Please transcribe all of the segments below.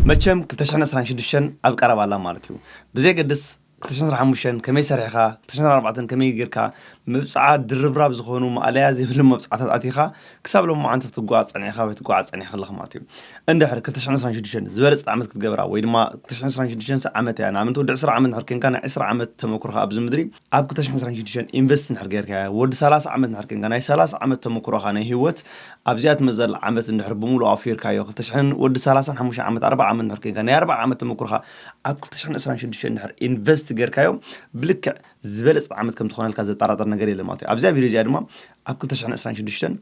መቸም ክልተ ሽሕን ዕስራን ሽዱሽተን ኣብ ቀረባ ኣላ ማለት እዩ። ብዘየገድስ ክልተ ሽሕን ዕስራን ሓሙሽተን ከመይ ሰሪሕኻ፣ ክልተ ሽሕን ዕስራን ኣርባዕተን ከመይ ጌርካ፣ መብጽዓ ድርብራብ ዝኾኑ ማእለያ ዘይብሉ መብጽዓታት ኣቲኻ ክሳብ ሎማዓንቲ ክትጓዓዝ ጸኒሕኻ ወይ ትጓዓዝ ጸኒሕካ ኣለኻ ማለት እዩ። እንድሕር ክልተ ሽሕን ዕስራን ሽዱሽተን ዝበለጸት ዓመት ክትገብራ ወይ ድማ ክልተ ሽሕን ዕስራን ሽዱሽተን ዓመት እያ፣ ንኣብነት ወዲ ዕስራ ዓመት እንድሕር ኬንካ ናይ ዕስራ ዓመት ተመኩሮኻ ኣብዚ ምድሪ ኣብ ክልተ ሽሕን ዕስራን ሽዱሽተን ኢንቨስት እንድሕር ጌርካዮ፣ ወዲ ሰላሳ ዓመት እንድሕር ኬንካ ናይ ሰላሳ ዓመት ተመኩሮኻ ናይ ህይወት ኣብዚኣ ትመጽእ ዘላ ዓመት እንድሕር ብምሉኡ ኣውፊርካዮ፣ ክልተ ሽሕን ወዲ ሰላሳን ሓሙሽተ ዓመት፣ ኣርባዓ ዓመት እንድሕር ኬንካ ናይ ኣርባዓ ዓመት ተመኩሮኻ ኣብ ክልተ ሽሕን ዕስራን ሽዱሽተን እንድሕር ኢንቨስት ጌርካዮ፣ ብልክዕ ዝበለጸት ዓመት ከም ትኾነልካ ዘጠራጥር ነገር የለን ማለት እዩ። ኣብዚኣ ቪድዮ እዚኣ ድማ ኣብ ክልተ ሽሕን ዕስራን ሽዱሽተን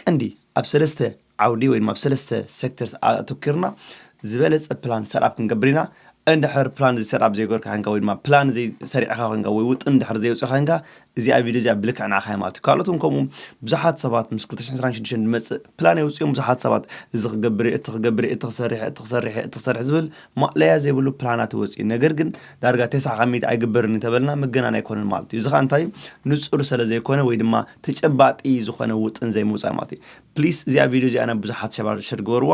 ቀንዲ ኣብ ሰለስተ ዓውዲ ወይ ድማ ኣብ ሰለስተ ሴክተርስ ኣተኪርና ዝበለጸ ፕላን ሰትኣፕ ክንገብር ኢና። እንድሕር ፕላን እዚ ሰትኣፕ ዘይገርካ ኮንካ ወይ ድማ ፕላን ዘይሰሪዕካ ኮንካ ወይ ውጥን እንድሕር ዘየውፅእካ ኮንካ፣ እዚኣ ቪድዮ እዚኣ ብልክዕ ንዓኻ እያ ማለት እዩ። ካልኦት እውን ከምኡ ብዙሓት ሰባት ምስ ክልተ ሽሕን ዕስራን ሽዱሽተን ዝመፅእ ፕላን የውፅኦም ብዙሓት ሰባት፣ እዚ ክገብር እየ፣ እቲ ክገብር እየ፣ እቲ ክሰርሕ እየ፣ እቲ ክሰርሕ እየ፣ እቲ ክሰርሕ ዝብል ማእለያ ዘይብሉ ፕላናት ይወፅእ እዩ። ነገር ግን ዳርጋ ተስዓ ካብ ሚእቲ ኣይግበርን እንተበልና ምግናን ኣይኮነን ማለት እዩ። እዚ ከዓ እንታይ እዩ? ንፁር ስለ ዘይኮነ ወይ ድማ ተጨባጢ ዝኾነ ውጥን ዘይምውፃእ ማለት እዩ። ፕሊስ እዚኣ ቪድዮ እዚኣ ናብ ብዙሓት ሸባር ሸር ግበርዋ።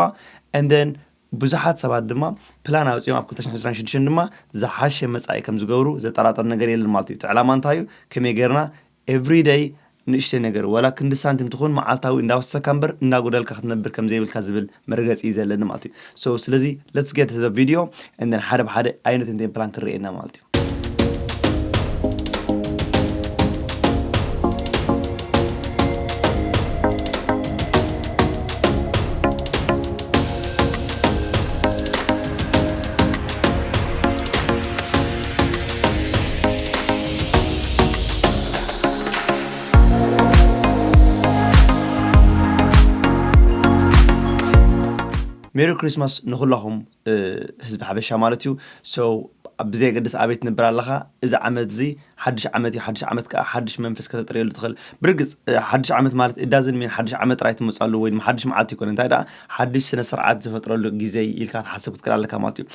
And then ብዙሓት ሰባት ድማ ፕላን ኣውፂኦም ኣብ ክልተ ሽሕን ዕስራን ሽዱሽተን ድማ ዝሓሸ መፃኢ ከም ዝገብሩ ዘጠራጥር ነገር የለን ማለት እዩ። እቲ ዕላማ እንታይ እዩ? ከመይ ጌርና ኤቭሪደይ ንእሽተይ ነገር ዋላ ክንዲ ሳንቲም ትኹን መዓልታዊ እንዳወሰካ እምበር እንዳጎደልካ ክትነብር ከም ዘይብልካ ዝብል መርገፂ እዩ ዘለኒ ማለት እዩ። So ስለዚ let's get the video and then ሓደ ብሓደ ኣይነት እንተ ፕላን ክርኤና ማለት እዩ። ሜሪ ክሪስማስ ንኹላኹም ህዝቢ ሓበሻ ማለት እዩ። So ብዘየገድስ ኣበይ ትነብር ኣለኻ፣ እዚ ዓመት እዚ ሓድሽ ዓመት እዩ። ሓድሽ ዓመት ከዓ ሓድሽ መንፈስ ከተጥርየሉ ትኽእል። ብርግፅ ሓድሽ ዓመት ማለት እዳዝን ሜን ሓድሽ ዓመት ጥራይ ትመፅኣሉ ወይ ድማ ሓድሽ መዓልቲ ይኮነ፣ እንታይ ደኣ ሓድሽ ስነ ስርዓት ዝፈጥረሉ ግዜ ኢልካ ትሓስብ ክትክእል ኣለካ ማለት እዩ።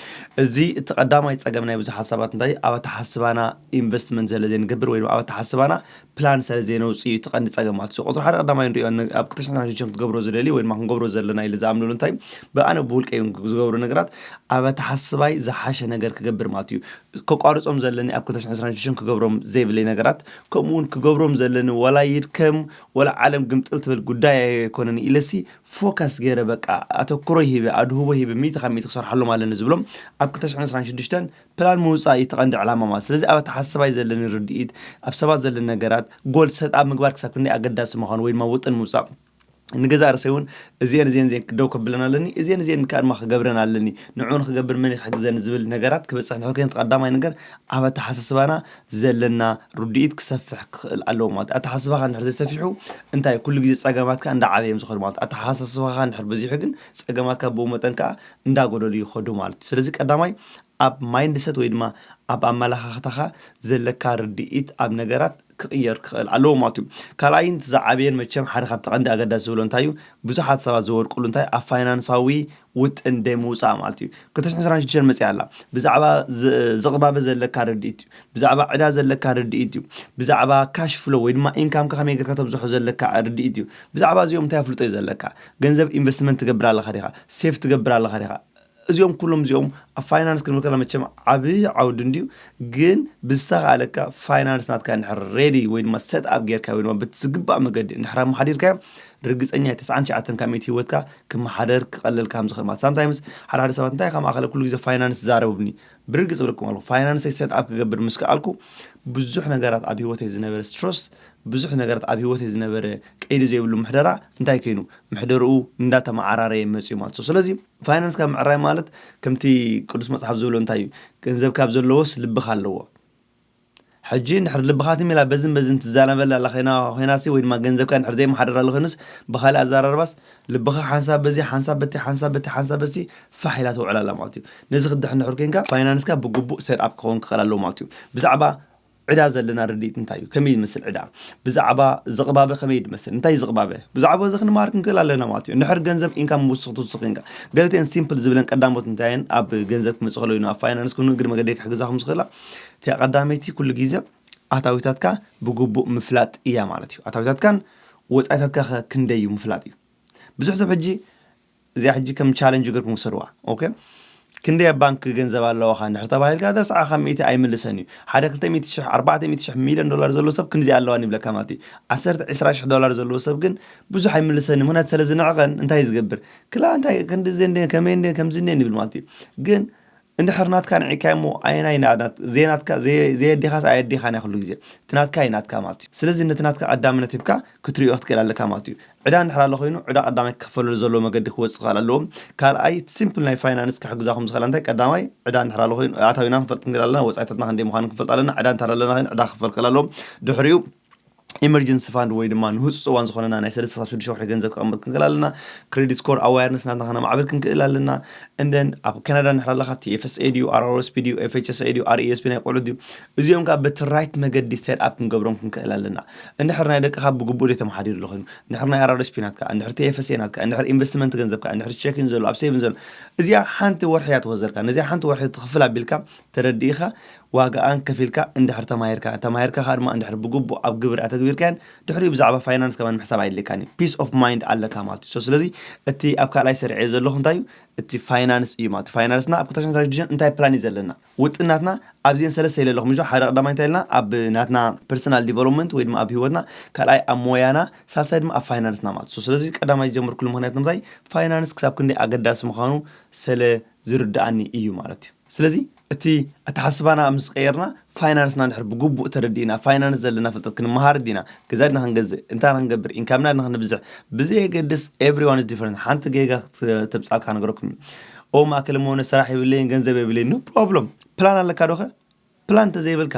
እዚ እቲ ቀዳማይ ፀገም ናይ ብዙሓት ሰባት እንታይ ኣብ ኣተሓስባና ኢንቨስትመንት ስለ ዘይንገብር ወይ ድማ ኣብ ኣተሓስባና ፕላን ስለ ዘይነውፅእ እዩ እቲ ቀንዲ ፀገም ማለት እዩ። ቁፅሪ ሓደ ቀዳማይ ንሪኦ ኣብ ክልተ ሽሕን ዕስራን ሽዱሽተን ክትገብሮ ዝደሊ ወይ ድማ ክንገብሮ ዘለና ኢለ ዝኣምነሉ እንታይ ብኣነ ብውልቀ ዝገብሩ ነገራት ኣብ ኣተሓስባይ ዝሓሸ ነገር ክገብር ማለት እዩ። ከቋርፆም ዘለኒ ኣብ ክልተ ሽሕን ዕስራን ሽዱሽተን ክገብሮም ዘይብለይ ነገራት ከምኡ እውን ክገብሮም ዘለኒ ዋላ ይድከም ዋላ ዓለም ግምጥል ትብል ጉዳይ ኣይኮነን ኢለሲ ፎካስ ገይረ በቃ ኣተኩሮ ሂበ ኣድህቦ ሂበ ሚእቲ ካብ ሚእቲ ክሰርሓሎም ኣለኒ ዝብሎም ኣብ ክልተ ሽሕን ዕስራን ሽዱሽተን ፕላን ምውፃእ እዩ እቲ ቀንዲ ዕላማ ማለት። ስለዚ ኣብ ኣተሓስባይ ዘለኒ ርድኢት ኣብ ሰባት ዘለኒ ነገራት ጎል ሰትኣፕ ምግባር ክሳብ ክንደይ ኣገዳሲ ምዃኑ ወይ ድማ ውጥን ምውፃእ ንገዛእ ርእሰይ እውን እዚአን እዚአን እዚአን ክደው ከብለን ኣለኒ እዚአን እዚአን ከዓ ድማ ክገብረን ኣለኒ ንዑ ንክገብር መን ክሕግዘኒ ዝብል ነገራት ክበፅሕ ንሕር ከይንቲ ቀዳማይ ነገር ኣብ ኣተሓሳስባና ዘለና ርድኢት ክሰፍሕ ክኽእል ኣለዎ ማለት ኣተሓስባኻ እንድሕር ዘይሰፊሑ እንታይ ኩሉ ግዜ ፀገማትካ እንዳዓበየ እዮም ዝኸዱ ማለት ኣተሓሳስባኻ እንድሕር በዚሑ ግን ፀገማትካ ብኡ መጠን ከዓ እንዳጎደሉ ይኸዱ ማለት እዩ ስለዚ ቀዳማይ ኣብ ማይንድሰት ወይ ድማ ኣብ ኣመላኻኽታኻ ዘለካ ርድኢት ኣብ ነገራት ክቕየር ክኽእል ኣለዎ ማለት እዩ። ካልኣይን ዝዓበየን መቸም ሓደ ካብቲ ቀንዲ ኣገዳሲ ዝብሎ እንታይ እዩ? ብዙሓት ሰባት ዝወድቅሉ እንታይ ኣብ ፋይናንሳዊ ውጥን ደይ ምውፃእ ማለት እዩ። ክልተ ሽሕን ዕስራን ሽዱሽተን መፅያ ኣላ። ብዛዕባ ዝቕባበ ዘለካ ርድኢት እዩ። ብዛዕባ ዕዳ ዘለካ ርድኢት እዩ። ብዛዕባ ካሽ ፍሎ ወይ ድማ ኢንካምካ ከመይ ጌርካ ተብዝሖ ዘለካ ርድኢት እዩ። ብዛዕባ እዚኦም እንታይ ኣፍልጦ እዩ ዘለካ? ገንዘብ ኢንቨስትመንት ትገብር ኣለኻ ዲኻ? ሴፍ ትገብር ኣለኻ ዲኻ? እዚኦም ኩሎም እዚኦም ኣብ ፋይናንስ ክንብል ከለና መቸም ዓብዪ ዓውዲ እንድዩ ግን ብዝተኻእለካ ፋይናንስ ናትካ እንድሕር ሬዲ ወይ ድማ ሰት ኣፕ ጌርካ ወይ ድማ በቲ ዝግባእ መገዲ እንድሕር ኣመሓዲርካዮ ርግፀኛ እየ ተስዓን ትሽዓተን ካብ ሚእቲ ህይወትካ ክመሓደር ክቐለልካ ከም ዝኽእል ማለት ሳምታይምስ ሓደ ሓደ ሰባት እንታይ ካብ ማእኸለ ኩሉ ግዜ ፋይናንስ ዛረቡብኒ ብርግፅ ብለኩም ኣለኩ ፋይናንሰይ ሰት ኣፕ ክገብር ምስ ከኣልኩ ብዙሕ ነገራት ኣብ ህይወተይ ዝነበረ ስትረስ ብዙሕ ነገራት ኣብ ህይወተይ ዝነበረ ቀይዲ ዘይብሉ ምሕደራ እንታይ ኮይኑ ምሕደርኡ እንዳተመዓራረየ መፅዩ ማለት እዩ ስለዚ ፋይናንስካ ምዕራይ ማለት ከምቲ ቅዱስ መፅሓፍ ዝብሎ እንታይ እዩ? ገንዘብ ካብ ዘለዎስ ልብኻ ኣለዎ። ሕጂ እንድሕር ልብኻ ትም ኢላ በዝን በዝን ትዛረበላ ኣላ ኮይና ኮይናሲ ወይ ድማ ገንዘብካ እንድሕር ዘይመሓደር ኣሎ ኮይኑስ ብኻሊእ ኣዘራርባስ ልብኻ ሓንሳብ በዚ ሓንሳብ በቲ ሓንሳብ በቲ ሓንሳብ በዚ ፋሕ ኢላ ትውዕል ኣላ ማለት እዩ። ነዚ ክድሕ እንድሕር ኮይንካ ፋይናንስካ ብግቡእ ሴት ኣፕ ክኸውን ክኽእል ኣለዎ ማለት እዩ። ብዛዕባ ዕዳ ዘለና ርድኢት እንታይ እዩ? ከመይ ዝመስል ዕዳ? ብዛዕባ ዝቕባበ ከመይ እዩ ዝመስል? እንታይ እዩ ዝቕባበ? ብዛዕባ እዚ ክንመሃር ክንክእል ኣለና ማለት እዩ። እንድሕር ገንዘብ ኢንካም ምውስኽ ትውስኽ ኢንካ ገለተን ሲምፕል ዝብለን ቀዳሞት እንታይ እየን ኣብ ገንዘብ ክመፅእ ከሎ እዩ ኣብ ፋይናንስ ክብሉ እግሪ መገደይ ክሕግዛኹም ዝኽእላ እቲኣ ቀዳመይቲ ኩሉ ግዜ ኣታዊታትካ ብግቡእ ምፍላጥ እያ ማለት እዩ። ኣታዊታትካን ወፃኢታትካ ክንደይ እዩ ምፍላጥ እዩ። ብዙሕ ሰብ ሕጂ እዚኣ ሕጂ ከም ቻለንጅ ገርኩም ውሰድዋ። ኦኬ ክንደይ ኣብ ባንክ ገንዘብ ኣለዋኻ እንድሕር ተባሂልካ፣ እዛ ሰዓኻ ሚእቲ ኣይምልሰን እዩ። ሓደ ክልተ ሚእቲ ሽሕ፣ ኣርባዕተ ሚእቲ ሽሕ፣ ሚልዮን ዶላር ዘለዎ ሰብ ክንዚ ኣለዋን ይብለካ ማለት እዩ። ዓሰርተ፣ ዕስራ ሽሕ ዶላር ዘለዎ ሰብ ግን ብዙሕ ኣይምልሰን እዩ። ምኽንያቱ ስለ ዝንዕቐን እንታይ እዩ ዝገብር? ክላ እንታይ ክንዲ ዘንደ ከመይ እንደ ከምዚ እንደ ይብል ማለት እዩ። ግን እንድሕር ናትካ ንዒካዮ እሞ ኣየናይ ና- ናት- ዘየናትካ ዘየ- ዘየዲኻስ ኣየዲኻን እያ ኩሉ ግዜ። እቲ ናትካ እዩ ናትካ ማለት እዩ። ስለዚ ነቲ ናትካ ቀዳምነት ሂብካ ክትሪኦ ክትክእል ኣለካ ማለት እዩ። ዕዳ እንድሕር ኣሎ ኮይኑ ዕዳ ቀዳማይ ክኸፈለሉ ዘለዎ መገዲ ክወፅእ ክኽእል ኣለዎ። ካልኣይ እቲ ሲምፕል ናይ ፋይናንስ ክሕግዛኹም ዝኽእል እንታይ ቀዳማይ ዕዳ እንድሕር ኣሎ ኮይኑ ኣታዊና ክንፈልጥ ክንክእል ኣለና፣ ወፃኢታትና ክንደይ ምዃኑ ክንፈልጥ ኣለና። ዕዳ እንድሕር ኣለና ኮይኑ ዕዳ ክኽፈል ክኽእል ኣለዎ። ድሕሪኡ ኢመርጀንሲ ፋንድ ወይ ድማ ንህፁፅ እዋን ዝኾነና ናይ ሰለስተ ክሳብ ሽዱሽተ ወርሒ ገንዘብ ከቐምጥ ክንክእል ኣለና። ክሬዲት ስኮር ኣዋርነስ ናትና ከነማዕብል ክንክእል ኣለና። እንደን ኣብ ካናዳ እንድሕር ኣለኻ ቲ ኤፍ ኤስ ኤ ድዩ፣ ኣር አር ኤስ ፒ ድዩ፣ ኤፍ ኤች ኤስ ኤ ድዩ፣ ኣር ኢ ኤስ ፒ ናይ ቆልዑ ድዩ፣ እዚኦም ካብ በቲ ራይት መገዲ ሴት ኣፕ ክንገብሮም ክንክእል ኣለና። እንድሕር ናይ ደቅኻ ብግቡእ ደይ ተመሓዲሩ ኣሎ ኮይኑ፣ እንድሕር ናይ ኣር አር ኤስ ፒ ናትካ፣ እንድሕር ቲ ኤፍ ኤስ ኤ ናትካ፣ እንድሕር ኢንቨስትመንት ገንዘብካ፣ እንድሕር ቼኪን ዘሎ ኣብ ሴቪን ዘሎ፣ እዚኣ ሓንቲ ወርሒ እያ ትወዘልካ። ነዚኣ ሓንቲ ወርሒ ትኽፍል ኣቢልካ ተረዲእኻ ዋጋኣን ከፊልካ እንድሕር ተማሂርካ፣ ተማሂርካ ከዓ ድማ እንድሕር ብግቡእ ኣብ ግብሪ ኣተግቢርካያን ድሕሪኡ ብዛዕባ ፋይናንስ ከማን ምሕሳብ ኣይድልካን እዩ። ፒስ ኦፍ ማይንድ ኣለካ ማለት እዩ። So ስለዚ እቲ ኣብ ካልኣይ ሰሪዐ ዘለኹ እንታይ እዩ? እቲ ፋይናንስ እዩ ማለት እዩ። ፋይናንስና ኣብ ክልተ ሽሕን ዕስራን ሽዱሽተን እንታይ ፕላን እዩ ዘለና? ውጥናትና ኣብዚአን ሰለስተ ኢለ ኣለኹ። ምሽ ሓደ ቀዳማይ እንታይ ኢልና? ኣብ ናትና ፐርሰናል ዲቨሎፕመንት ወይ ድማ ኣብ ህይወትና፣ ካልኣይ ኣብ ሞያና፣ ሳልሳይ ድማ ኣብ ፋይናንስና ማለት እዩ። So ስለዚ ቀዳማይ ዝጀመርኩሉ ምኽንያት ንምንታይ ፋይናንስ ክሳብ ክንደይ ኣገዳሲ ምዃኑ ስለ ዝርድኣኒ እዩ ማለት እዩ። ስለዚ እቲ ኣተሓስባና ምስ ቀየርና ፋይናንስና እንድሕር ብግቡእ ተረዲእና ፋይናንስ ዘለና ፍልጠት ክንመሃር ዲና ገዛ ድና ክንገዝእ እንታይ ክንገብር ኢንካምና ድና ክንብዝሕ ብዘየገድስ everyone is different። ሓንቲ ጌጋ ተብጻልካ ነገረኩም ኦ ማእከል መሆነ ስራሕ የብለይን ገንዘብ የብለይን no problem። ፕላን ኣለካ ዶኸ? ፕላን እንተዘይብልካ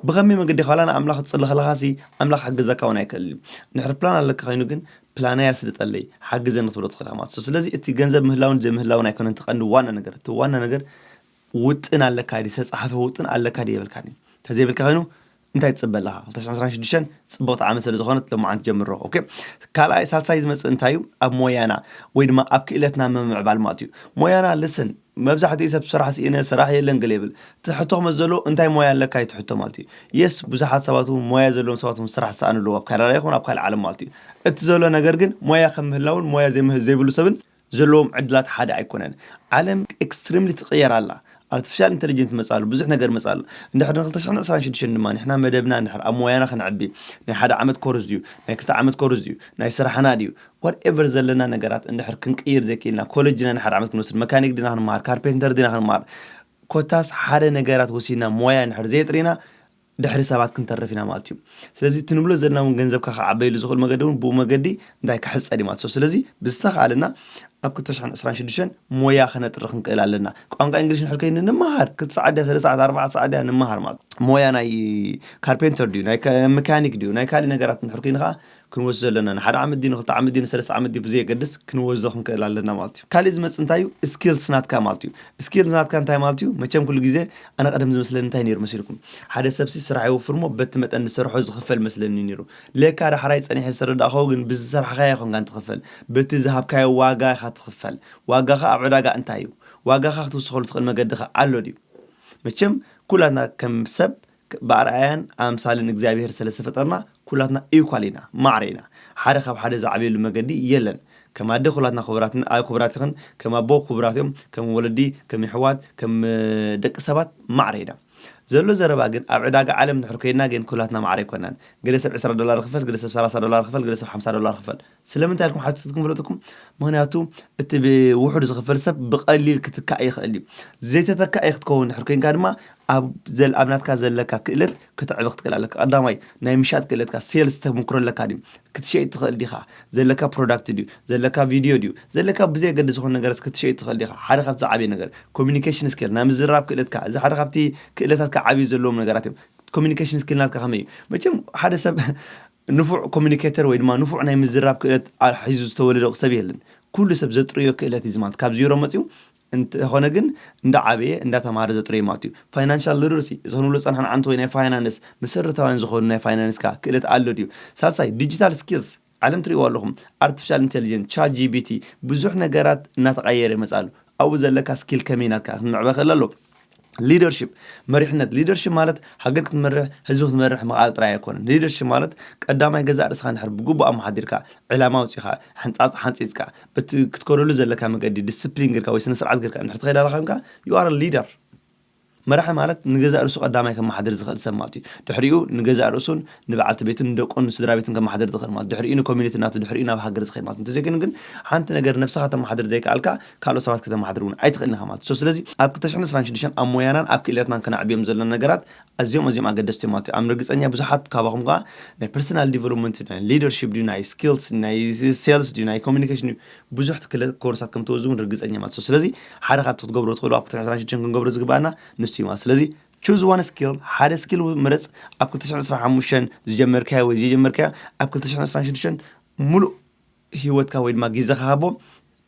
ብኸመይ መገዲ ኻላ ንኣምላኽ ትጽሊ ከለኻሲ ኣምላኽ ሓግዘካ እውን ኣይክእል እዩ። እንድሕር ፕላን ኣለካ ኮይኑ ግን ፕላነይ ኣስልጠለይ ሓግዘኒ ክትብሎ ትኽእል ኢኻ ማለት እዩ። ስለዚ እቲ ገንዘብ ምህላውን ዘይምህላውን ኣይኮነን እቲ ቀንዲ ዋና ነገር። እቲ ዋና ነገር ውጥን ኣለካ ድዩ ዝተጻሓፈ ውጥን ኣለካ ድዩ የብልካን እዩ። እንተዘይብልካ ኮይኑ እንታይ ትጽበ ኣለኻ? ክልተ ሽሕን ዕስራን ሽዱሽተን ጽብቕቲ ዓመት ስለ ዝኾነት ሎማዓንቲ ጀምሮ። ኦኬ ካልኣይ ሳልሳይ ዝመጽእ እንታይ እዩ? ኣብ ሞያና ወይ ድማ ኣብ ክእለትና ምምዕባል ማለት እዩ። ሞያና ልስን መብዛሕትኡ ሰብ ስራሕ ስኢነ ስራሕ የለን ገለ ይብል። ትሕቶ ክመት ዘሎ እንታይ ሞያ ኣለካ እዩ ትሕቶ ማለት እዩ። የስ ብዙሓት ሰባት እውን ሞያ ዘለዎም ሰባት እውን ስራሕ ዝሰኣኑ ኣለዉ ኣብ ካናዳ ይኹን ኣብ ካልእ ዓለም ማለት እዩ። እቲ ዘሎ ነገር ግን ሞያ ከም ምህላውን ሞያ ዘይብሉ ሰብን ዘለዎም ዕድላት ሓደ ኣይኮነን። ዓለም ኤክስትሪምሊ ትቕየር ኣላ። ኣርቲፊሻል ኢንቴሊጀንት መፅእ ኣሎ፣ ብዙሕ ነገር መፅእ ኣሎ። እንድሕር ን ክልተ ሽሕን ዕስራን ሽዱሽተን ድማ ንሕና መደብና እንድሕር ኣብ ሞያና ክንዕቢ ናይ ሓደ ዓመት ኮርስ ድዩ ናይ ክልተ ዓመት ኮርስ ድዩ ናይ ስራሕና ድዩ ዋትኤቨር ዘለና ነገራት እንድሕር ክንቅይር ዘይክኢልና ኮለጅ ዲና ንሓደ ዓመት ክንወስድ መካኒክ ዲና ክንመሃር ካርፔንተር ዲና ክንመሃር ኮታስ ሓደ ነገራት ወሲድና ሞያ እንድሕር ዘየጥሪና ድሕሪ ሰባት ክንተርፍ ኢና ማለት እዩ። ስለዚ እቲ ንብሎ ዘለና እውን ገንዘብካ ክዓበይሉ ዝኽእል መገዲ እውን ብኡ መገዲ እንታይ ክሕፀድ እዩ ማለት እዩ። ስለዚ ብዝተኽኣለና ኣብ ክልተ ሽሕን ዕስራን ሽዱሽተን ሞያ ከነጥሪ ክንክእል ኣለና። ቋንቋ እንግሊሽ ንሕር ከይኑ ንምሃር ክልተ ሰዓት ድያ ሰለስተ ሰዓት ኣርባዕተ ሰዓት ድያ ንምሃር ማለት ሞያ ናይ ካርፔንተር ድዩ ናይ መካኒክ ድዩ ናይ ካልእ ነገራት ንሕር ከይኑ ከዓ ክንወስዶ ኣለና ንሓደ ዓመት ድዩ ንክልተ ዓመት ድዩ ንሰለስተ ዓመት ድዩ ብዘየገድስ ክንወስዶ ክንክእል ኣለና ማለት እዩ። ካሊእ ዝመፅእ እንታይ እዩ? ስኪልስ ናትካ ማለት እዩ። ስኪልስ ናትካ እንታይ ማለት እዩ? መቸም ኩሉ ግዜ ኣነ ቀደም ዝመስለኒ እንታይ ነይሩ መሲልኩም ሓደ ሰብሲ ስራሕ ይወፍር ሞ በቲ መጠን ዝሰርሖ ዝኽፈል መስለኒ ነይሩ። ለካ ዳሕራይ ፀኒሐ ዝተረዳእኸዎ ግን ብዝሰርሓኻዮ ይኾንካ እንትኽፈል በቲ ዝሃብካዮ ዋጋ ኢኻ ትኽፈል። ዋጋኻ ኣብ ዕዳጋ እንታይ እዩ? ዋጋኻ ክትውስኸሉ ትኽእል መገዲ ኸ ኣሎ ድዩ? መቸም ኩላትና ከም ሰብ ብኣርኣያን ኣምሳልን እግዚኣብሄር ስለ ዝተፈጠርና ኩላትና ኢኳል ኢና ማዕረ ኢና። ሓደ ካብ ሓደ ዝዓብየሉ መገዲ የለን። ከም ኣደ ኩላትና ክቡራት ክቡራት ይኽን ከም ኣቦ ክቡራት እዮም ከም ወለዲ ከም ይሕዋት ከም ደቂ ሰባት ማዕረ ኢና። ዘሎ ዘረባ ግን ኣብ ዕዳጋ ዓለም ንሕር ኮይና ግን ኩላትና ማዕረ ኣይኮናን። ገለ ሰብ ዕስራ ዶላር ክፈል፣ ገለ ሰብ ሰላሳ ዶላር ክፈል፣ ገለ ሰብ ሓምሳ ዶላር ክፈል። ስለምንታይ ኢልኩም ሓቲትኩም ፍለጥኩም? ምክንያቱ እቲ ብውሑድ ዝኽፈል ሰብ ብቐሊል ክትካእ ይኽእል እዩ። ዘይተተካኢ ክትከውን ድሕር ኮይንካ ድማ ኣብ ዘል ኣብ ናትካ ዘለካ ክእለት ክትዕቢ ክትክእል ኣለካ። ቀዳማይ ናይ ምሻጥ ክእለትካ ሴልስ ተምክሮ ኣለካ ድዩ? ክትሸይጥ ትኽእል ዲኻ? ዘለካ ፕሮዳክት ድዩ? ዘለካ ቪድዮ ድዩ? ዘለካ ብዘየገድስ ዝኾነ ነገርስ ክትሸይጥ ትኽእል ዲኻ? ሓደ ካብቲ ዝዓበየ ነገር ኮሚኒኬሽን ስኪል ናይ ምዝራብ ክእለትካ እዚ ሓደ ካብቲ ክእለታትካ ዓብዩ ዘለዎም ነገራት እዮም። ኮሚኒኬሽን ስኪል ናትካ ከመይ እዩ? መቸም ሓደ ሰብ ንፉዕ ኮሚኒኬተር ወይ ድማ ንፉዕ ናይ ምዝራብ ክእለት ሒዙ ዝተወለደ ሰብ የለን። ኩሉ ሰብ ዘጥርዮ ክእለት እዩ ማለት ካብ ዜሮ መፅኡ እንተኾነ ግን እንዳዓበየ እንዳተማሃረ ዘጥርዮ ማለት እዩ። ፋይናንሻል ሊተረሲ እዚ ክንብሎ ዝፀናሕና ዓንተ ወይ ናይ ፋይናንስ መሰረታውያን ዝኾኑ ናይ ፋይናንስካ ክእለት ኣሎ ድዩ? ሳልሳይ ዲጂታል ስኪልስ ዓለም ትሪእዎ ኣለኹም። ኣርቲፊሻል ኢንቴሊጀንስ ቻት ጂ ቢ ቲ ብዙሕ ነገራት እናተቐየረ ይመፅእ ኣሎ። ኣብኡ ዘለካ ስኪል ከመይ ናትካ ክንምዕበ ክእል ኣሎ። ሊደርሽፕ፣ መሪሕነት። ሊደርሽፕ ማለት ሃገር ክትመርሕ፣ ህዝቢ ክትመርሕ ምኽኣል ጥራይ ኣይኮነን። ሊደርሽፕ ማለት ቀዳማይ ገዛእ ርእስኻ እንድሕር ብግቡእ ኣመሓዲርካ፣ ዕላማ ኣውጺኻ፣ ሕንጻጽ ሓንጺጽካ፣ በቲ ክትከደሉ ዘለካ መገዲ ዲስፕሊን ጌርካ ወይ ስነ ስርዓት ጌርካ እንድሕር ትኸይድ ኣለኻ ኮይንካ፣ you are a leader። መራሒ ማለት ንገዛእ ርእሱ ቀዳማይ ከመሓድር ዝኽእል ሰብ ማለት እዩ። ድሕሪኡ ንገዛእ ርእሱን ንበዓልቲ ቤቱን ንደቁን ንስድራ ቤቱን ከመሓድር ዝኽእል ማለት፣ ድሕሪኡ ንኮሚኒቲ ናቱ፣ ድሕሪኡ ናብ ሃገር ዝኽእል ማለት። እንተዘይኮይኑ ግን ሓንቲ ነገር ነብስኻ ተመሓድር ዘይከኣልካ ካልኦት ሰባት ከተመሓድር እውን ኣይትኽእልን ኢኻ ማለት። So ስለዚ ኣብ ክልተ ሽሕን ዕስራን ሽዱሽተን ኣብ ሞያናን ኣብ ክእለትናን ከነዕብዮም ዘለና ነገራት ኣዝዮም ኣዝዮም ኣገደስቲ እዮም ማለት እዩ። ኣም ርግጸኛ ብዙሓት ካባኹም ከኣ ናይ ፐርሰናል ዲቨሎፕመንት፣ ናይ ሊደርሺፕ ድዩ፣ ናይ ስኪልስ፣ ናይ ሴልስ ድዩ፣ ናይ ኮሚኒኬሽን ድዩ፣ ብዙሕ ክለ ኮርሳት ከም ትወስዱ እውን ርግጸኛ ማለት። So ስለዚ ሓደ ካብቲ ክትገብሮ ትኽእሉ ኣብ ክልተ ሽሕን ዕስራን ሽዱሽተን ክንገብሮ ዝግባኣና ንሱ እዩ ማለት። ስለዚ choose one skill፣ ሓደ ስኪል ምረጽ። ኣብ ክልተ ሽሕን ዕስራን ሓሙሽተን ዝጀመርካዮ ወይ ዘይጀመርካዮ ኣብ ክልተ ሽሕን ዕስራን ሽዱሽተን ሙሉእ ህይወትካ ወይ ድማ ግዜኻ ሃቦ።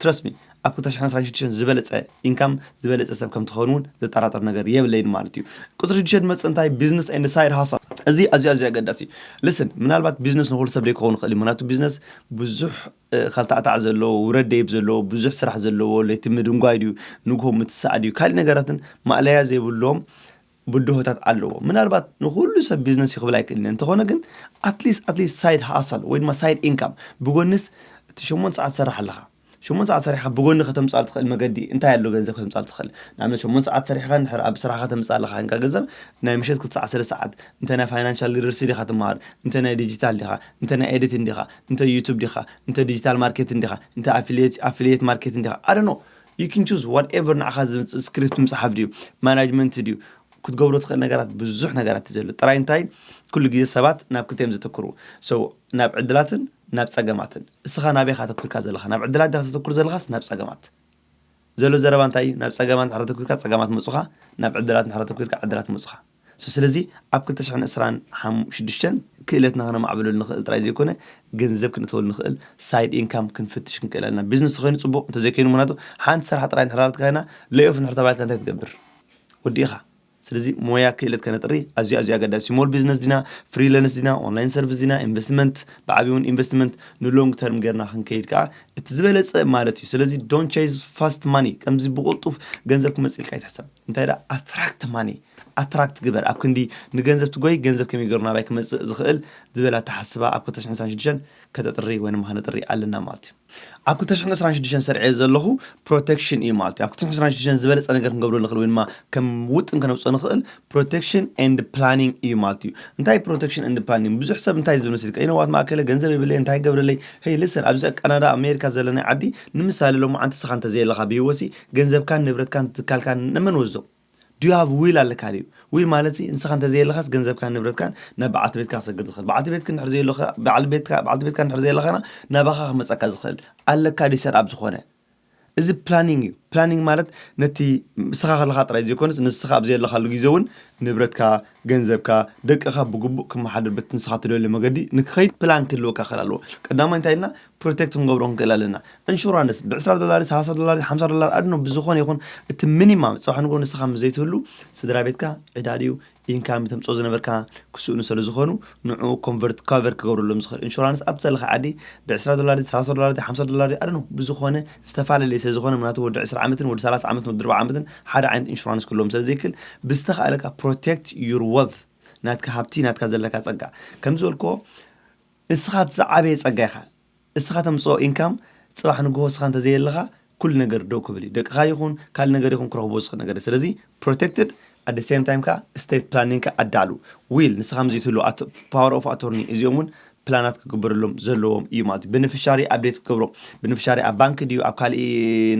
Trust me፣ ኣብ ክልተ ሽሕን ዕስራን ሽዱሽተን ዝበለጸ ኢንካም፣ ዝበለጸ ሰብ ከም ትኸውን እውን ዘጠራጥር ነገር የብለይን ማለት እዩ። ቁጽሪ ሽዱሽተ ዝመጽእ እንታይ? Business and side hustle። እዚ ኣዝዩ ኣዝዩ ኣገዳሲ እዩ። Listen፣ ምናልባት ቢዝነስ ንኹሉ ሰብ ዘይክኸውን ይኽእል እዩ። ምክንያቱ ቢዝነስ ብዙሕ እ፣ ካልታዕታዕ ዘለዎ፣ ውረድ ደይብ ዘለዎ፣ ብዙሕ ስራሕ ዘለዎ፣ ለይቲ ምድንጓይ ድዩ፣ ንግሆ ምትሳዕ ድዩ፣ ካልእ ነገራትን ማእለያ ዘይብሎም ብድሆታት ኣለዎ። ምናልባት ንኹሉ ሰብ ቢዝነስ እዩ ክብል ኣይክእልን። እንተኾነ ግን ኣትሊስት ኣትሊስት ሳይድ ሃሰል ወይ ድማ ሳይድ ኢንካም፣ ብጎንስ እቲ ሸሞንተ ሰዓት ትሰርሕ ኣለኻ፣ ሸሞንተ ሰዓት ሰሪሕካ ብጎኒ ከተምፅኣሉ ትኽእል መገዲ እንታይ ኣሎ? ገንዘብ ከተምፅኣሉ ትኽእል። ንኣብነት ሸሞንተ ሰዓት ሰሪሕካ እንድሕር ኣብ ስራሕካ ተምፅእ ኣለኻ እንካ ገንዘብ፣ ናይ ምሸት ክልተ ሰዓት ሰለስተ ሰዓት እንተ ናይ ፋይናንሻል ሊደርሲ ዲኻ ትመሃር፣ እንተ ናይ ዲጂታል ዲኻ፣ እንተ ናይ ኤዲቲንግ ዲኻ፣ እንተ ዩቱብ ዲኻ፣ እንተ ዲጂታል ማርኬቲንግ ዲኻ፣ እንተ ኣፊሊየት ኣፊሊየት ማርኬቲንግ ዲኻ፣ I don't know፣ you can choose whatever ንዓኻ ዝምፅእ፣ ስክሪፕት ምፅሓፍ ድዩ፣ ማናጅመንት ድዩ፣ ክትገብሮ ትኽእል ነገራት፣ ብዙሕ ነገራት እዩ ዘሎ። ጥራይ እንታይ ኩሉ ግዜ ሰባት ናብ ክልተ እዮም ዘተኩሩ። So ናብ ዕድላትን ናብ ጸገማትን። እስኻ ናበይ ኢኻ ተኩርካ ዘለኻ? ናብ ዕድላት ዲኻ ተተኩር ዘለኻስ ናብ ጸገማት? ዘሎ ዘረባ እንታይ እዩ? ናብ ጸገማት እንድሕር ተኩርካ ጸገማት መጹኻ፣ ናብ ዕድላት እንድሕር ተኩርካ ዕድላት መጹኻ። So ስለዚ ኣብ ክልተ ሽሕን ዕስራን ሽዱሽተን ክእለትና ከነማዕብለሉ ንኽእል ጥራይ ዘይኮነ፣ ገንዘብ ክንእተወሉ ንኽእል ሳይድ ኢንካም ክንፍትሽ ክንክእል ኣለና። ቢዝነስ ተኾይኑ ጽቡቕ፣ እንተዘይኮይኑ ምኽንያቱ ሓንቲ ስራሕ ጥራይ እንድሕር ኣለትካ ኮይና፣ ሌኦፍ እንድሕር ተባሂልካ እንታይ ትገብር? ወዲእኻ። ስለዚ ሞያ ክእለት ከነጥሪ ኣዝዩ ኣዝዩ ኣገዳሲ። ስሞል ቢዝነስ ዲና፣ ፍሪላንስ ዲና፣ ኦንላይን ሰርቪስ ዲና፣ ኢንቨስትመንት፣ ብዓብዩ እውን ኢንቨስትመንት ንሎንግ ተርም ጌርና ክንከይድ ከኣ እቲ ዝበለጸ ማለት እዩ። ስለዚ don't chase fast money፣ ከምዚ ብቕልጡፍ ገንዘብ ክመጽእ ኢልካ ኣይትሕሰብ። እንታይ ደኣ ኣትራክት ማኒ፣ ኣትራክት ግበር። ኣብ ክንዲ ንገንዘብ ትጎይ፣ ገንዘብ ከመይ ገይሩ ናባይ ክመጽእ ዝኽእል ዝብል ኣተሓስባ ኣብ ክልተ ሽሕን ዕስራን ሽዱሽተን ከተጥሪ ወይ ድማ ከነጥሪ ኣለና ማለት እዩ። ኣብ ክልተ ሽሕን ዕስራን ሽዱሽተን ሰርዐ ዘለኹ ፕሮቴክሽን እዩ ማለት እዩ። ኣብ ክልተ ሽሕን ዕስራን ሽዱሽተን ዝበለጸ ነገር ክንገብረሉ ንኽእል ወይ ድማ ከም ውጥን ከነውጽኦ ንኽእል ፕሮቴክሽን ኤንድ ፕላኒንግ እዩ ማለት እዩ። እንታይ ፕሮቴክሽን ኤንድ ፕላኒንግ? ብዙሕ ሰብ እንታይ ዝብል መሲልካ፣ you know what፣ ማእከለ ገንዘብ የብለይ፣ እንታይ ገብረለይ? ሄይ፣ ሊሰን፣ ኣብዚ ካናዳ፣ ኣሜሪካ ዘለና ዓዲ፣ ንምሳሌ፣ ሎማዓንቲ ንስኻ እንተዘየለኻ ብህይወትሲ፣ ገንዘብካን ንብረትካን ትካልካን ንመን ወስዶ? Do you have will ኣለካ ድዩ? ዊል ማለት ሲ፣ ንስኻ እንተዘየለኻስ ገንዘብካን ንብረትካን ናብ በዓልቲ ቤትካ ክሰግር ዝኽእል። በዓልቲ ቤትካ እንድሕር ዘየለኻ፣ በዓል ቤትካ፣ በዓልቲ ቤትካ እንድሕር ዘየለኻና ናባኻ ክመጸካ ዝኽእል ኣለካ ድዩ? ሰድኣብ ዝኾነ። እዚ ፕላኒንግ እዩ። ፕላኒንግ ማለት ነቲ ንስኻ ከለኻ ጥራይ ዘይኮነስ፣ ንስኻ ኣብ ዘየለኻሉ ግዜ እውን ንብረትካ፣ ገንዘብካ፣ ደቅኻ ብግቡእ ክመሓደር በቲ ንስኻ ትደልዮ መገዲ ንክኸይድ ፕላን ክህልወካ ክኽእል ኣለዎ። ቀዳማይ እንታይ ኢልና ፕሮቴክት ክንገብሮ ክንክእል ኣለና? ኢንሹራንስ ብዕስራ ዶላር፣ ሰላሳ ዶላር፣ ሓምሳ ዶላር ኣድኖ ብዝኾነ ይኹን እቲ ሚኒማም፣ ጽባሕ ንግሆ ንስኻ ምስ ዘይትህሉ ስድራ ቤትካ ዕዳ ድዩ ኢንካም ተምጽኦ ዝነበርካ ክስእኑ ስለ ዝኾኑ፣ ንዕኡ ኮንቨርት፣ ካቨር ክገብረሎም ዝኽእል ኢንሹራንስ ኣብ ዘለኻ ዓዲ ብዕስራ ዶላር፣ ሰላሳ ዶላር፣ ሓምሳ ዶላር ኣድኖ ብዝኾነ ዝተፈላለየ ስለ ዝኾነ፣ ምክንያቱ ወዲ ዕስራ ዓመትን ወዲ ሰላሳ ዓመትን ወዲ ኣርብዓ ዓመትን ሓደ ዓይነት ኢንሹራንስ ክህልዎም ስለ ዘይክእል፣ ብዝተኻእለካ ፕሮቴክት ዩር ዌልት፣ ናትካ ሃብቲ፣ ናትካ ዘለካ ጸጋ። ከም ዝበልክዎ፣ ንስኻ እቲ ዝዓበየ ጸጋ ኢኻ። እስኻ ተምጽኦ ኢንካም ጽባሕ ንግሆ እስኻ እንተዘየለኻ ኩሉ ነገር ደው ክብል እዩ። ደቅኻ ይኹን ካልእ ነገር ይኹን ክረኽቦ ዝኽእል ነገር እዩ። ስለዚ ፕሮቴክትድ፣ at the same time ከኣ ስቴት ፕላኒንግ ከኣ ኣዳሉ። ዊል ንስኻ ምስ ዘይትህሉ፣ ኣቶ-፣ ፓወር ኦፍ ኣቶርኒ፣ እዚኦም እውን ፕላናት ክግበረሎም ዘለዎም እዩ ማለት እዩ። ቤኔፊሻሪ ኣፕዴት ክገብሮ፣ ቤኔፊሻሪ ኣብ ባንክ ድዩ፣ ኣብ ካልእ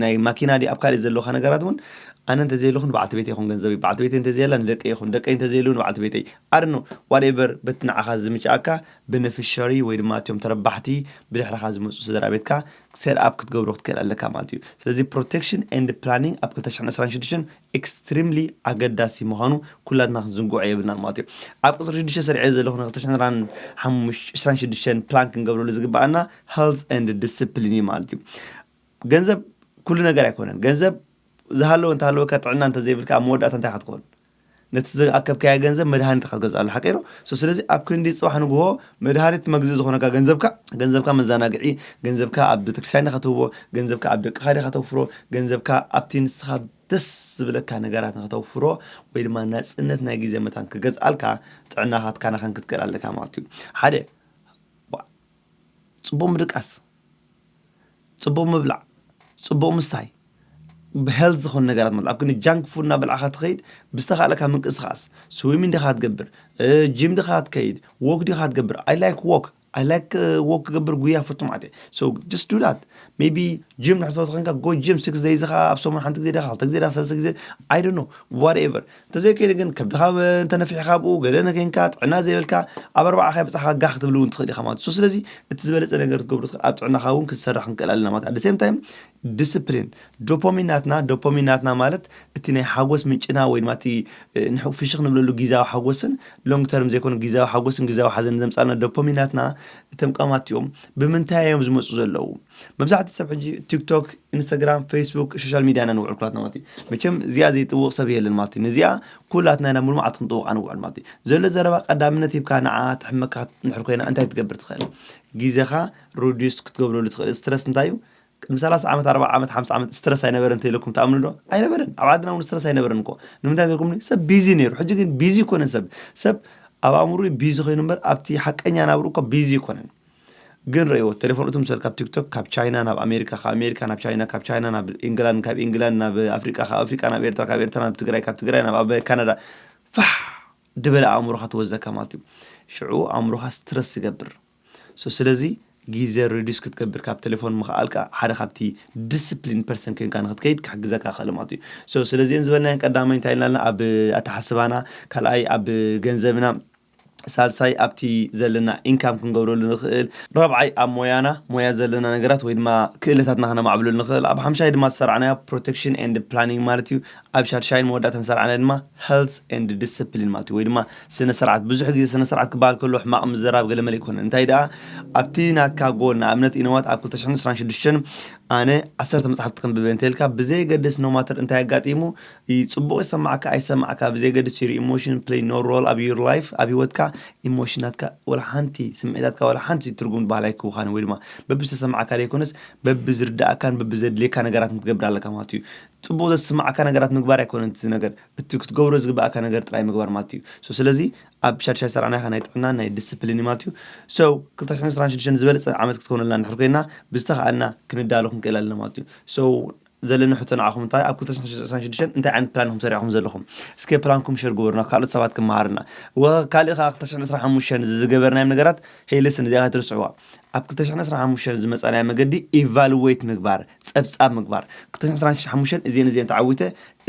ናይ ማኪና ድዩ፣ ኣብ ካልእ ዘለውካ ነገራት እውን፣ ኣነ እንተዘየለኹ ንበዓልቲ ቤተይ ይኹን ገንዘበይ፣ በዓልቲ ቤተይ እንተዘየላ ንደቀይ ይኹን፣ ደቀይ እንተዘየሉ ንበዓልቲ ቤተይ፣ I don't know፣ ዋትኤቨር፣ በቲ ንዓኻ ዝምችኣካ ቤኔፊሻሪ ወይ ድማ እቶም ተረባሕቲ ብድሕርኻ ዝመጹ ስድራ ቤትካ ሴት ኣፕ ክትገብሮ ክትክእል ኣለካ ማለት እዩ። ስለዚ ፕሮቴክሽን ኤንድ ፕላኒንግ ኣብ ክልተ ሽሕን ዕስራን ሽዱሽተን ኤክስትሪምሊ ኣገዳሲ ምዃኑ ኩላትና ክንዝንግዖ የብልናን ማለት እዩ። ኣብ ቁጽሪ ሽዱሽተ ሰሪዐ ዘለኹ ን ክልተ ሽሕን ዕስራን ሽዱሽተን ፕላን ክንገብረሉ ዝግባኣና ሄልት ኤንድ ዲስፕሊን እዩ ማለት እዩ። ገንዘብ ኩሉ ነገር ኣይኮነን። ገንዘብ ዝሃለወ እንተሃለወካ፣ ጥዕና እንተዘይብልካ፣ ኣብ መወዳእታ እንታይ ኢኻ ትኮን? ነቲ ዝኣከብካዮ ገንዘብ መድሃኒት ኢኻ ትገዝኣሉ፣ ሓቂ ዶ? So ስለዚ ኣብ ክንዲ ጽባሕ ንግሆ መድሃኒት መግዝኢ ዝኾነካ ገንዘብካ፣ ገንዘብካ መዘናግዒ፣ ገንዘብካ ኣብ ቤተክርስትያን ዲኻ ትህቦ፣ ገንዘብካ ኣብ ደቅኻ ዲኻ ተውፍሮ፣ ገንዘብካ ኣብቲ ንስኻ ደስ ዝብለካ ነገራት ንክተውፍሮ ወይ ድማ ናፅነት ናይ ግዜ መታን ክገዝኣልካ ጥዕናኻ ትከናኸን ክትክእል ኣለካ ማለት እዩ። ሓደ፣ ዋ- ፅቡቅ ምድቃስ፣ ፅቡቅ ምብላዕ፣ ፅቡቅ ምስታይ፣ ብሄልት ዝኾኑ ነገራት ማለት ኣብ ክንዲ ጃንክ ፉድ እናበላዕካ ትኸይድ። ብዝተኻእለካ ምንቅስቃስ፣ ስዊሚንግ ዲኻ ትገብር፣ እ፣ ጂም ዲኻ ትከይድ፣ ዎክ ዲኻ ትገብር። I like walk, I like walk ክገብር፣ ጉያ ፍቱ ማለት እየ። So just do that. Maybe ጂም ንሕትፈቱ ኮንካ go gym six days ኻ ኣብ ሰሙን ሓንቲ ግዜ ዲኻ ክልተ ግዜ ዲኻ ሰለስተ ግዜ፣ I don't know, whatever። እንተዘይኮይኑ ግን ከብድኻ እንተነፊሕካ ኣብኡ ገለ ነከይንካ ጥዕና ዘይብልካ ኣብ ኣርባዓ ከይበጻሕካ ጋሕ ክትብል እውን ትኽእል ኢኻ ማለት እዩ። So ስለዚ እቲ ዝበለጸ ነገር ክትገብሩ ትኽእል ኣብ ጥዕናኻ እውን ክትሰርሕ ክንክእል ኣለና ማለት። At the same time ዲስፕሊን፣ ዶፓሚን ናትና፣ ዶፓሚን ናትና ማለት እቲ ናይ ሓጎስ ምንጭና ወይ ድማ እቲ እ፣ ንሕ- ፍሽኽ ንብለሉ ግዜያዊ ሓጎስን ሎንግ ተርም ዘይኮነ ግዜያዊ ሓጎስን ግዜያዊ ሓዘን ዘምጻልና ዶፓሚን ናትና እቶም ቀማት እዮም። ብምንታይ እዮም ዝመጹ ዘለዉ? መብዛሕትኡ ሰብ ሕጂ ቲክቶክ፣ ኢንስታግራም፣ ፌስቡክ፣ ሶሻል ሚድያ ኢና ንውዕል ኩላትና ማለት እዩ። መቸም እዚኣ ዘይጥውቕ ሰብ የለን ማለት እዩ። ነዚኣ ኩላትና ኢና ሙሉ መዓልቲ ክንጥውቓ ንውዕል ማለት እዩ። ዘሎ ዘረባ ቀዳምነት ሂብካ ንዓ ትሕመካ ንሕር ኮይና እንታይ ትገብር ትኽእል? ግዜኻ ሪዲዩስ ክትገብረሉ ትኽእል። ስትረስ እንታይ እዩ? ቅድሚ ሰላሳ ዓመት፣ ኣርባዓ ዓመት፣ ሓምሳ ዓመት ስትረስ ኣይነበረን እንተኢለኩም ትኣምኑ ዶ? ኣይነበረን። ኣብ ዓድና እውን ስትረስ ኣይነበረን እኮ። ንምንታይ እንተልኩምኒ? ሰብ ቢዚ ነይሩ። ሕጂ ግን ቢዚ ይኮነን ሰብ። ሰብ ኣብ ኣእምሮ ቢዚ ኮይኑ እምበር ኣብቲ ሓቀኛ ናብሩ እኮ ቢዚ ይኮነን። ግን ረእይዎ፣ ቴሌፎን እቱ ምሰል ካብ ቲክቶክ ካብ ቻይና ናብ ኣሜሪካ፣ ካብ ኣሜሪካ ናብ ቻይና፣ ካብ ቻይና ናብ ኢንግላንድ፣ ካብ ኢንግላንድ ናብ ኣፍሪቃ፣ ካብ ኣፍሪቃ ናብ ኤርትራ፣ ካብ ኤርትራ ናብ ትግራይ፣ ካብ ትግራይ ናብ ኣበ- ካናዳ ፋሕ ድበለ ኣእምሮኻ ትወዘካ ማለት እዩ። ሽዑ ኣእምሮኻ ስትረስ ይገብር። So ስለዚ ግዜ ሪዲዩስ ክትገብር ካብ ቴሌፎን ምኽኣልካ ሓደ ካብቲ ዲስፕሊን ፐርሰን ኮይንካ ንክትከይድ ክሕግዘካ ክእል ማለት እዩ። So ስለዚን ዝበልናየን ቀዳማይ እንታይ ኢልና ኣለና? ኣብ ኣተሓስባና፣ ካልኣይ ኣብ ገንዘብና፣ ሳልሳይ ኣብቲ ዘለና ኢንካም ክንገብረሉ ንኽእል፣ ራብዓይ ኣብ ሞያና፣ ሞያ ዘለና ነገራት ወይ ድማ ክእለታትና ክነማዕብለሉ ንኽእል፣ ኣብ ሓምሻይ ድማ ዝሰርዕናዮ ፕሮቴክሽን ኤንድ ፕላኒንግ ማለት እዩ። ኣብ ሻድሻይን መወዳእታን ዝሰርዕናዮ ድማ ሄልት ኤንድ ዲስፕሊን ማለት እዩ። ወይ ድማ ስነ ስርዓት። ብዙሕ ግዜ ስነ ስርዓት ክበሃል ከሎ ሕማቕ ምዘራብ ገለ መለ ይኮነን። እንታይ ደኣ ኣብቲ ናትካ ጎል፣ ንኣብነት ኢነዋት ኣብ ክልተ ሽሕን ዕስራን ሽዱሽተን ኣነ ዓሰርተ መጽሓፍቲ ከንብበ እንተልካ ብዘየገድስ ኖማተር እንታይ ኣጋጢሙ፣ ይ- ጽቡቕ ይሰማዕካ ኣይሰማዕካ ብዘየገድስ your emotion play no role ኣብ your life፣ ኣብ ህይወትካ ኢሞሽናትካ ወላ ሓንቲ፣ ስምዒታትካ ወላ ሓንቲ ትርጉም ዝበሃል ኣይክውኻን ወይ ድማ በብዝተሰማዕካ ዘይኮነስ በብዝርዳእካን በብዘድልየካ ነገራት ክትገብር ኣለካ ማለት እዩ። ጽቡቕ ዘስማዕካ ነገራት ምግባር ኣይኮነን እቲ ነገር፣ እቲ ክትገብሮ ዝግባእካ ነገር ጥራይ ምግባር ማለት እዩ። So ስለዚ ኣብ ሻድሻይ ዝሰራዕናዮ ናይ ጥዕና ናይ ዲስፕሊን እዩ ማለት እዩ። So ክልተ ሽሕን ዕስራን ሽዱሽተን ዝበለጸ ዓመት ክትኮነልና እንድሕር ኮይና ብዝተኻእልና ክንዳሎ ክንክእል ኣለና ማለት እዩ። So ዘለኒ ሕቶ ንዓኹም እንታይ ኣብ ክልተ ሽሕን ዕስራን ሽዱሽተን እንታይ ዓይነት ፕላን ኢኹም ሰሪዕኹም ዘለኹም? እስከ ፕላንኩም ሸር ግበሩና ካልኦት ሰባት ክመሃርና። ወ- ካልእ ከዓ ክልተ ሽሕን ዕስራን ሓሙሽተን ዝገበርናዮም ነገራት ሄልስ እዚኣ ትርስዕዋ። ኣብ ክልተ ሽሕን ዕስራን ሓሙሽተን ዝመጻናዮ መገዲ ኢቫሉዌት ምግባር፣ ጸብጻብ ምግባር። ክልተ ሽሕን ዕስራን ሓሙሽተን እዚን እዚን ተዓዊተ፣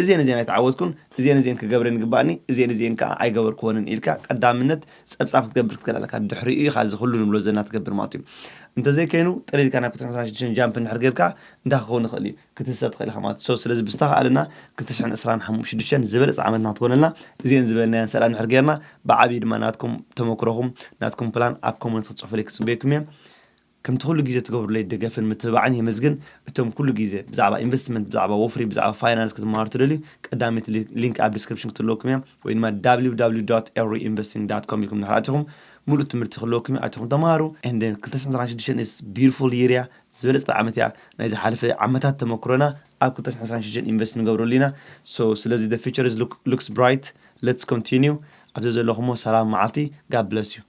እዚን እዚን ኣይተዓወትኩን፣ እዚን እዚን ክገብረን ይግባእኒ፣ እዚን እዚን ከዓ ኣይገበርክዎንን ኢልካ ቀዳምነት ጸብጻብ ክትገብር ክትክእል ኣለካ። ድሕሪኡ ኢኻ እዚ ኩሉ ንብሎ ዘለና ትገብር ማለት እዩ። እንተዘይከይኑ ጥሪትካ ናብ ክልተ ሽሕን ዕስራን ሽዱሽተን ጃምፕ እንድሕር ጌርካ እንታይ ክኸውን ይኽእል እዩ? ክትህሰ ትኽእል ኢኻ ማለት እዩ። So ስለዚ ብዝተኻእለና ክልተ ሽሕን ዕስራን ሓሙሽተን ዝበለጸ ዓመት ናትኮነልና እዚን ዝበልናየን ሰላም እንድሕር ጌርና ብዓብዪ ድማ ናትኩም ተመክሮኹም ናትኩም ፕላን ኣብ ኮመንት ክትጽሑፉለይ ክጽበየኩም እየ። ከምቲ ኩሉ ግዜ ትገብሩለይ ደገፍን ምትብባዕን የመስግን። እቶም ኩሉ ግዜ ብዛዕባ ኢንቨስትመንት፣ ብዛዕባ ወፍሪ፣ ብዛዕባ ፋይናንስ ክትመሃሩ ትደልዩ ቀዳመይቲ ሊ- ሊንክ ኣብ ዲስክሪፕሽን ክትህልወኩም እያ ወይ ድማ www.everyinvesting.com ኢልኩም እንድሕር ኣቲኹም ሙሉእ ትምህርቲ ክህልወኩም እዩ። ኣቲኹም ተምሃሩ። And then ክልተ ሽሕን ዕስራን ሽዱሽተን is beautiful year እያ፣ ዝበለጸት ዓመት እያ። ናይ ዝሓለፈ ዓመታት ተመክሮና ኣብ ክልተ ሽሕን ዕስራን ሽዱሽተን ኢንቨስት ንገብረሉ ኢና። So ስለዚ the future is look, looks bright. Let's continue። ኣብዚ ዘለኹሞ ሰላም መዓልቲ። God bless you።